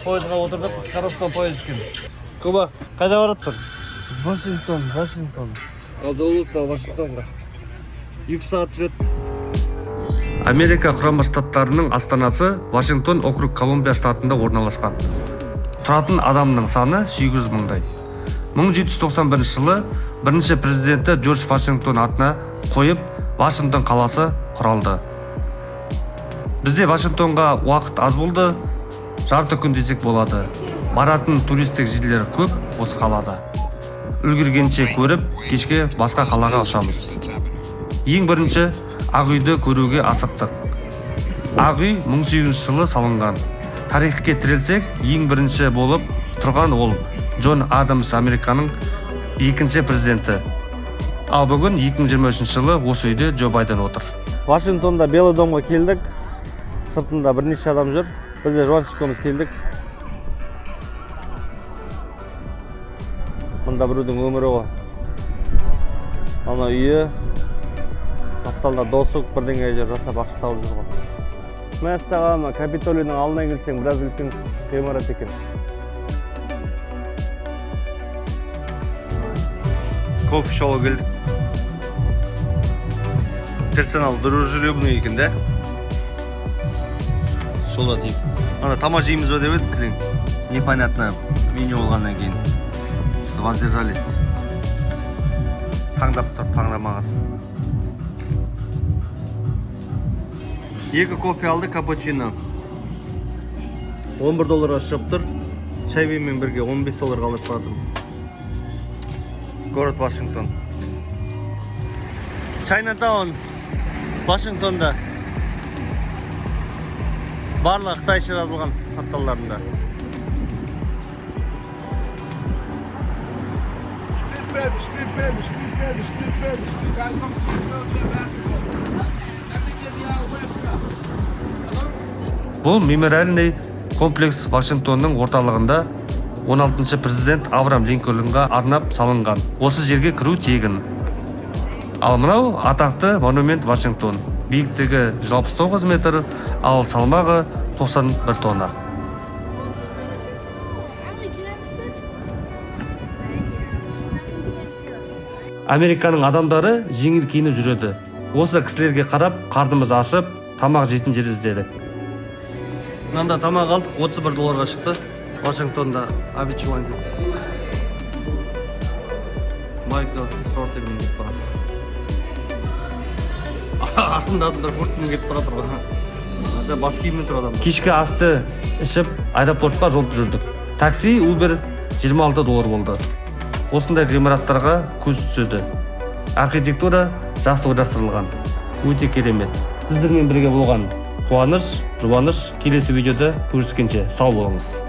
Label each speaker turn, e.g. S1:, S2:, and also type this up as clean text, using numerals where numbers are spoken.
S1: Пойызға отырдық, скоростной поезд екен. Куба, қайда баратсың?
S2: Вашингтон, Вашингтон.
S1: Ал жол болсын Вашингтонға. 2 сағат жүреді.
S3: Америка Құрама Штаттарының астанасы Вашингтон округ Колумбия штатында орналасқан. Тұратын адамның саны 800 мыңдай. 1791 жылы бірінші президенті Джордж Вашингтон атына қойып, Вашингтон қаласы құралды. Бізде Вашингтонға уақыт аз болды, жарты күн десек болады. Баратын туристік жерлер көп осы қалада. Үлгергенше көріп, кешке басқа қалаға ұшамыз. Ең бірінші Ақ үйді көруге асықтық. Ақ үй 1800 жылы салынған. Тарихке тірелсек, ең бірінші болып тұрған ол Джон Адамс, Американың екінші президенті. Ал бүгін, 2023 жылы, осы үйде Джо Байден отыр.
S2: Вашингтонда Белый домға келдік. Сыртында бірнеше адам жүр. Біз де Жуаныш екеуміз келдік. Мында біреудің өмірі ғой. Ана үйі, қапталда досуг бірдеңе жер жасап, ақша тауып жүр ғой. Мәссаған, мына Капитолийдің алдына келсең, біраз үлкен ғимарат екен.
S1: Кофе ішуге келдік. Персонал дружелюбный екен да. Шола дейік. Ана тамақ жейміз ба деп едік, кілең. Непонятно меню болғаннан кейін. Что-то воздержались. Таңдап тұрып таңдамағасын. Екі кофе алды, капучино. 11 долларға шығып тұр. Чаймен бірге 15 долларға алып баратырмын. Город Вашингтон. Чайнатаун Вашингтонда. Барлығы қытайша жазылған қапталдарында.
S4: Street baby, street baby, street baby, street baby, street. Guys, come see the wheelchair basketball. Let me give y'all a website.
S3: Бұл мемориальный комплекс Вашингтонның орталығында 16 президент Авраам Линкольнға арнап салынған. Осы жерге кіру тегін. Ал мынау атақты монумент Вашингтон. Биіктігі 169 метр, ал салмағы 91 тонна.
S5: Allie, can I have a sip?
S3: Американың адамдары жеңіл киініп жүреді. Осы кісілерге қарап, қарнымыз ашып, тамақ жейтін жер іздедік.
S1: Мынанда тамақ алдық, 31 долларға шықты. Вашингтонда Авичуан дейді. Майкл шортымен кетіп барады. Артында адамдар курткамен кетіп бара жатыр ғой. Ата бас киіммен тұр адамдар.
S3: Кешкі асты ішіп, аэропортқа жол жүрдік. Такси Uber 26 доллар болды. Осындай ғимараттарға көз түседі. Архитектура жақсы ойластырылған, өте керемет. Сіздермен бірге болған Қуаныш, Жұбаныш. Келесі видеода көріскенше сау болыңыз.